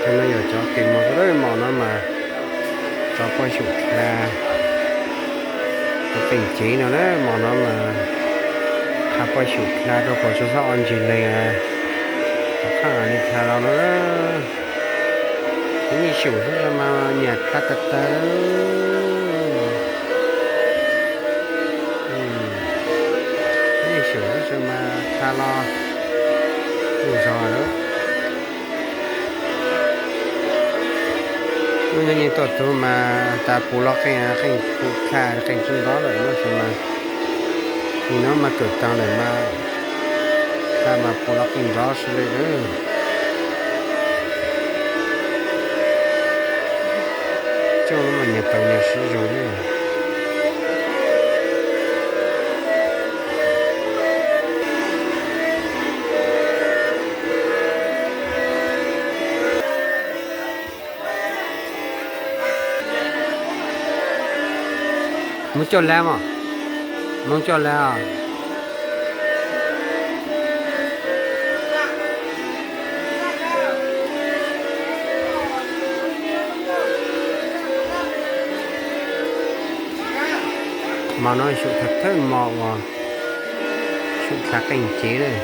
Cov no yog cov qis mos, hmo no mas tso poj xyum dlha, cov qeej cev no na, hmo no mas tso poj xyum dlha rau qhov tsis txhob o ntsis lees, tom qab li dlha los no. Ib xyum xwb mas nyiam dlha tag tag. Ib xyum xwb mas dlha los lug zog lawm. Lub hnub nyoog tuaj txug mas tas puv los qeej, qeej puv dlha qeej tsib nrov lawm no mas, nim no mas kawm taag lawm mas dlha mas puv los qeej nrov xwb li lawm. Coj lub mas nyias taus nyias sib zug li. Mus coj lawm mog, mus coj lawm os. Hmo no xyum thawj thawj hmo uas xyum dlha qeej cev lawm.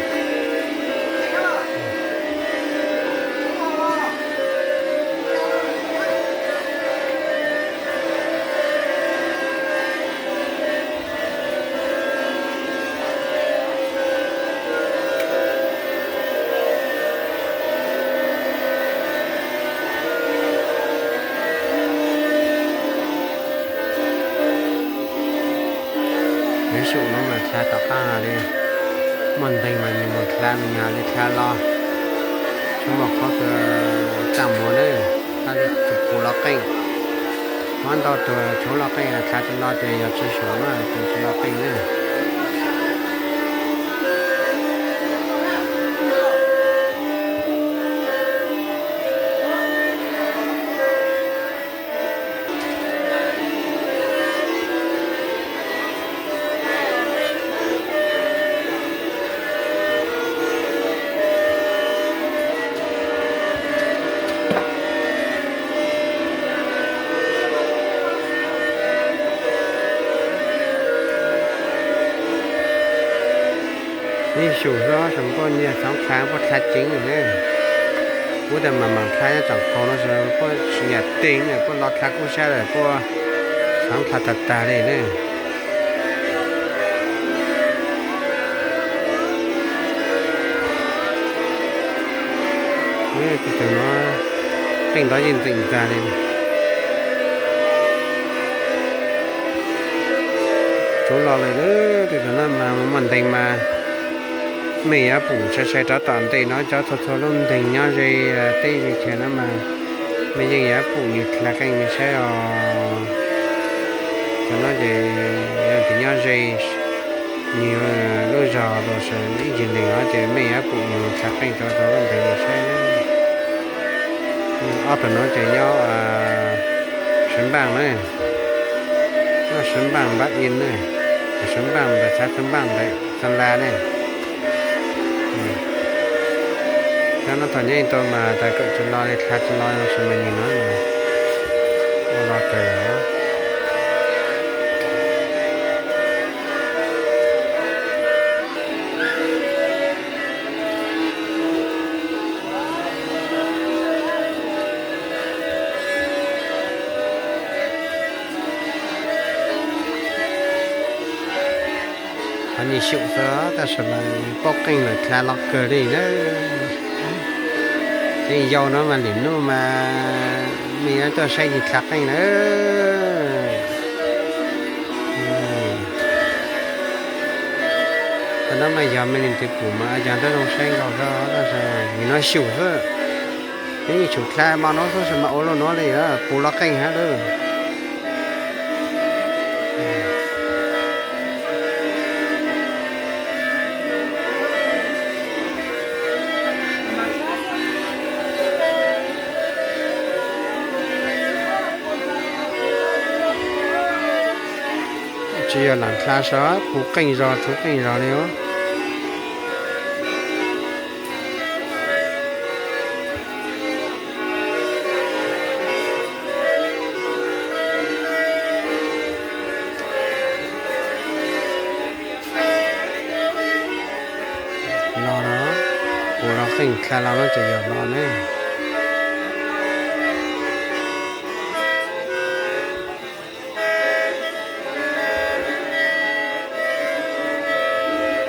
Lub xyum no mas dlha tom qab li, muaj nteeg mas nws mus dlha, nws nyiam li dlha los, tsuas muaj qhov kws txaj muag na, txhaj li tus puv los qeej. Muaj ntau tus tshuav los qeej, dlha tsis los ces yog tsis xyuam na, tus tsis los qeej na. Ib xyum xwb, tseem puab nyiam txhoov dlha, puab dlha ceev ne. Puab tas mas mam dlha nyob tsoom khaus no, puab tsis nyiam teeg, puab los dlha kub sab lawm, puab txhoov dlha tag tag li ne. Tus no qeej nrov yeej ntxeem ntxag li. Tsuav los lawm, tus no mas muaj nteeg mas mej yuav pum sai sai rov tom ntej no, cov txhua txhua lub nteeg nyob ze teb ze chaws no mas mej yeej yuav pum nws dlha qeej saib os. Cov no ces yog tus nyob ze nws lub zog los sis ib ntsis nteeg no ces mej yuav pum nws dlha qeej rau rau lub nteeg saib. Ob tug no ces nyob Xeev Npaaj na, nyob Xeev Npaaj Npab In na, Xeev Npaaj ntawm xav Xeev Npaaj ntawm Xeev Las ne. Cov no thaum nyob ib tug mas tas kawm tsis los li dlha tsis los no, tab sis mas nim no ua los kawg. Qhov nyuag xyaum xwb tab sis mas paub qeej lawm dlha los kawg li na. Tej yau no mas lwm hnub mas mej yuav tuaj saib nws dlha qeej na. Thaum no mas yog mej leej twg pum mas yog nrab zoo saib nkaus xwb, tab sis nim no xyaum xwb. Nws yeej xyaum dlha hmo no xwb tab sis mas ua luaj no li, puv los qeej hab lawm. Tsis yog lam dlha saib, puv qeej zog, txhoov qeej zog li os. Los no, kuv los qeej dlha los no ces yog no ne.